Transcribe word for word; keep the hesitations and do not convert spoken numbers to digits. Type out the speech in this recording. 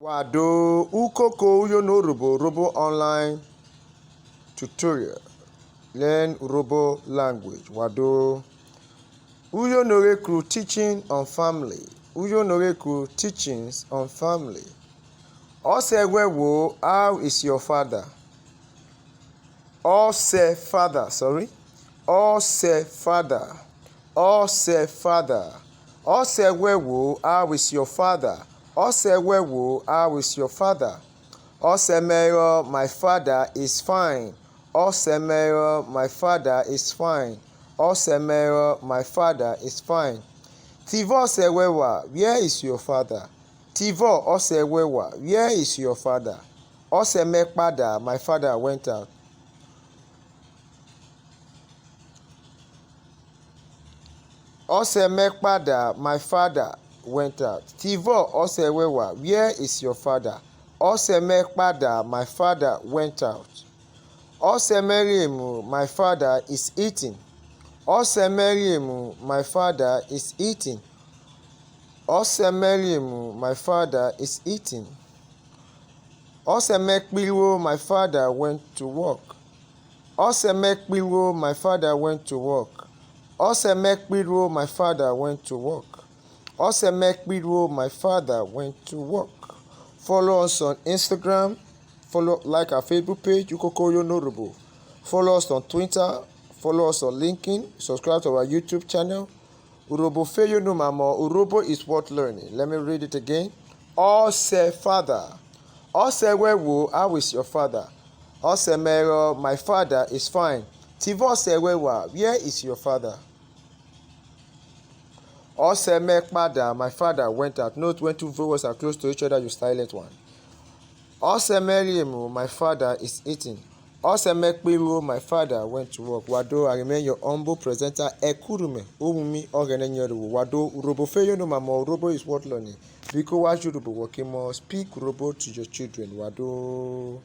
Wa do ukoko uyono Urhobo, Urhobo online tutorial. Learn Urhobo language. Wa do. Uyono re kru, teaching on family. Uyono re kru, teachings on family. Ọsẹ wẹn wo, how is your father? Ọsẹ, father, sorry. Ọsẹ, father. Ọsẹ, father. Ọsẹ wẹn wo, how is your father? Ọsẹ wẹn wo, how is your father? Ọsẹ mẹ rọ, my father is fine. Ọsẹ mẹ rọ, my father is fine. Ọsẹ mẹ rọ, my father is fine. Tivọ ọsẹ wẹn wa, where is your father? Tivọ ọsẹ wẹn wa, where is your father? Ọsẹ mẹ kpada, my father went out. Ọsẹ mẹ kpada, my father went out. Tivọ ọsẹ wẹn wa, where is your father? Ọsẹ mẹ kpada, my father went out. Ọsẹ mẹ rẹ emu, my father is eating. Ọsẹ mẹ rẹ emu, my father is eating. Ọsẹ mẹ rẹ emu, my father is eating. Ọsẹ mẹ kpirhuo, my father went to work. Ọsẹ mẹ kpirhuo, my father went to work. Ọsẹ mẹ kpirhuo, my father went to work. Ọsẹ mẹ kpirhuo, my father went to work. Follow us on Instagram. Follow, like our Facebook page, Ukoko Uyono Urhobo. Follow us on Twitter. Follow us on LinkedIn. Subscribe to our YouTube channel, Urhobo fe yono mamọ, Urhobo is worth learning. Let me read it again. Ọsẹ, father. Ọsẹ wẹn wo, how is your father? Ọsẹ mẹ rọ, my father is fine. Tivọ ọsẹ wẹn wa, where is your father? Ọsẹ mẹ kpada, my father went out. Note, when two vowels are close to each other, you silent one. Ọsẹ mẹ rẹ emu, my father is eating. Ọsẹ mẹ kpirhuo, my father went to work. Wa do, I remain your humble presenter, Ẹkurume Owumi, Ọghẹnẹ yen Urhobo. Wa do, Urhobo fe yono mamọ, Urhobo is worth learning. Biko wa ji Urhobo wọ ke mọ, speak Urhobo to your children. Wa do.